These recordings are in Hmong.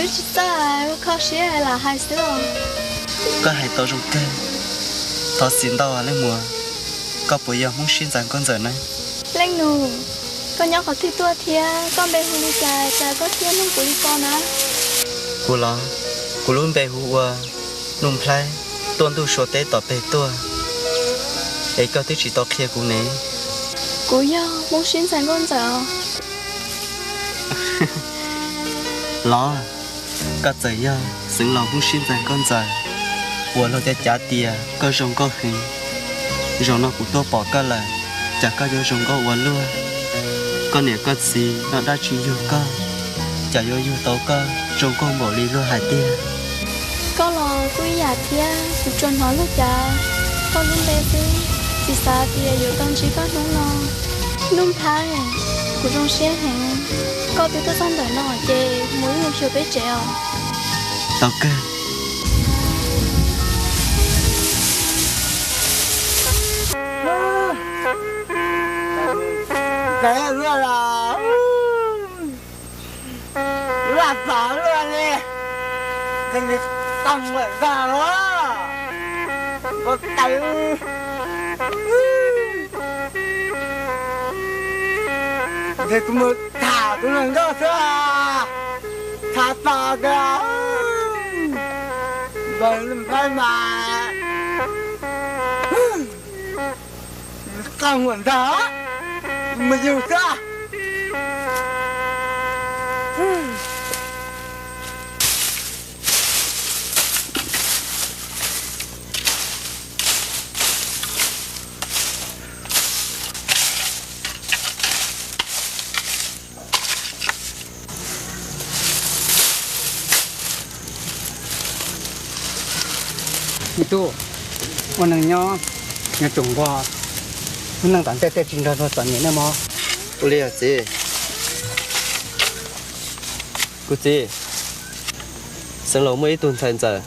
Tsis txawj, kho siab lam hais xwb os. Koj hais tau zoo kawg. Thov txim ntau leej muam, koj puas yog Hmoob Sib Ntxaig Nkauj Ntxawm ne? Leej nus, koj nyob qhov twg tuaj thiab koj npe hu li cas cas koj thiaj nug kuv li ko na? Kuv los, kuv lub npe hu ua Nuj Nplhaib, tuaj ntuj sua teb tom peg tuaj, es koj twb tsis tau qhia kuv ne. Kuv yog Hmoob Sib Ntxaig Nkauj Ntxawm. Los, koj txawm yog xeev laus Hmoob Sib Ntxaig Nkauj Ntxawm uas luag cav cav tias koj zoo nkauj heev, zaum no kuv tuaj pom koj lawm, cas koj yuav zoo nkauj ua luaj? Koj niam koj txiv noj dab tsi yug koj, cas yuav yug tau koj zoo nkauj npaum li luag hais tiag? Koj los kuj ib yam thiab, kuv tsuas hnov luag cav koj lub npe xwb, tsis xav tias yuav tau ntsib koj hnub no. Nuj Nplhaib, kuv zoo siab heev, koj twb tuaj txog ntawm no ces mus wb mus xyuas peb tsev os. Tau kawg. Vaj tas luaj li, qee qee ntag los, npau taws. Ntshe kuv mus tham tus hluas nkauj xwb, tham tos tias npawg Nuj Nplhaib mas qaj muam ntag, mus yug xwb. Me tub, ua neeg nyob, nyob tsoom nquag, lub neej tom ntej tej tsis nrog luag txom nyem nej mog. Ua li os txiv. Kuv txiv, xeev laus muaj ib tug ntxhais ntxawm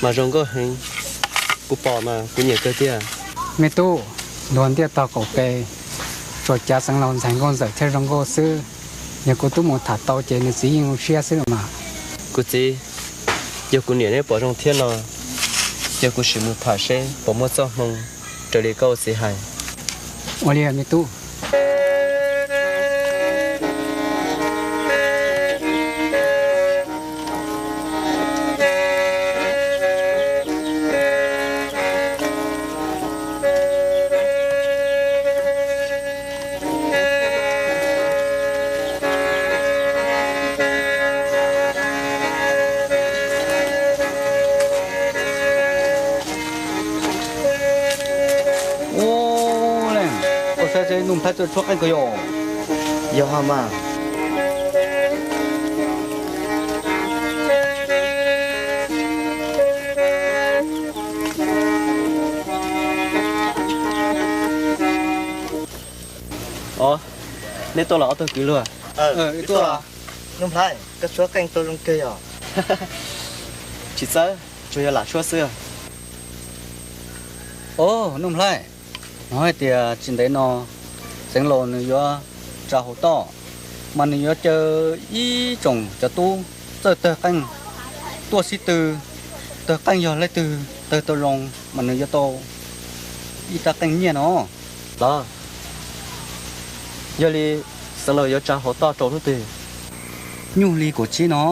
mas zoo nkauj heev, kuv pom mas kuv nyiam kawg tiag. Me tub, luag ntiaj tog qaum pes, tsuas cav xeev laus ntxhais nkauj ntxawm thiaj zoo nkauj xwb. Yog kuv tub mus tham tau ces nws txiv yeej zoo siab xwb los mas. Kuv txiv, yog kuv niam neb pom zoo thiab no, ces kuv sim mus tham seb puas muaj txoj hmoo raws li koj ua txiv hais. Ua li me tub. Ua li, koj saib seb Nuj Nplhaib txawj tshuab qeej kawg yom. Yog mas. Os, neb tuaj los ob tug kwv luag? Tuaj. Nuj Nplhaib, koj tshuab qeej tau zoo kawg yom? Tsis txawj, tsuas yog lam tshuab xwb. Os, Nuj Nplhaib, hnov hais tias tsis ntev no xeev laus nws yuav tsa hauv toj, mas nws yuav caw ib tsoom cov tub txawj tawg qeej tuaj sib tw, tawg qeej yog leej twg tawg tau zoo mas nws yuav tau ib rab qeej nyiaj no. Los, yog li xeev laus yuav tsa hauv toj rau hnub twg? Nyuj hli kaum tsib no.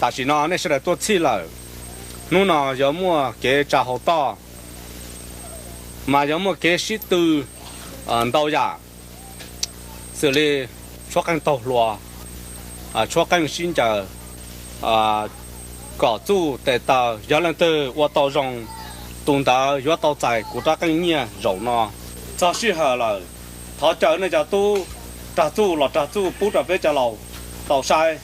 Tam sim no nej sawv daws tuaj txhij lawm, hnub no yuav muaj kev tsa hauv toj, mas yuav muaj kev sib tw ntau yam, xws li tshuab qeej taug hluas, tshuab qeej sib ncaws, kom txuj tes taw, yog leej twg ua tau zoo, tus ntawd yuav tau txais kuv rab qeej nyiaj zaum no. Txog sij hawm lawm, thov caw nej cov tub rag txuj los rag txuj pub rau peb cov laus tau saib.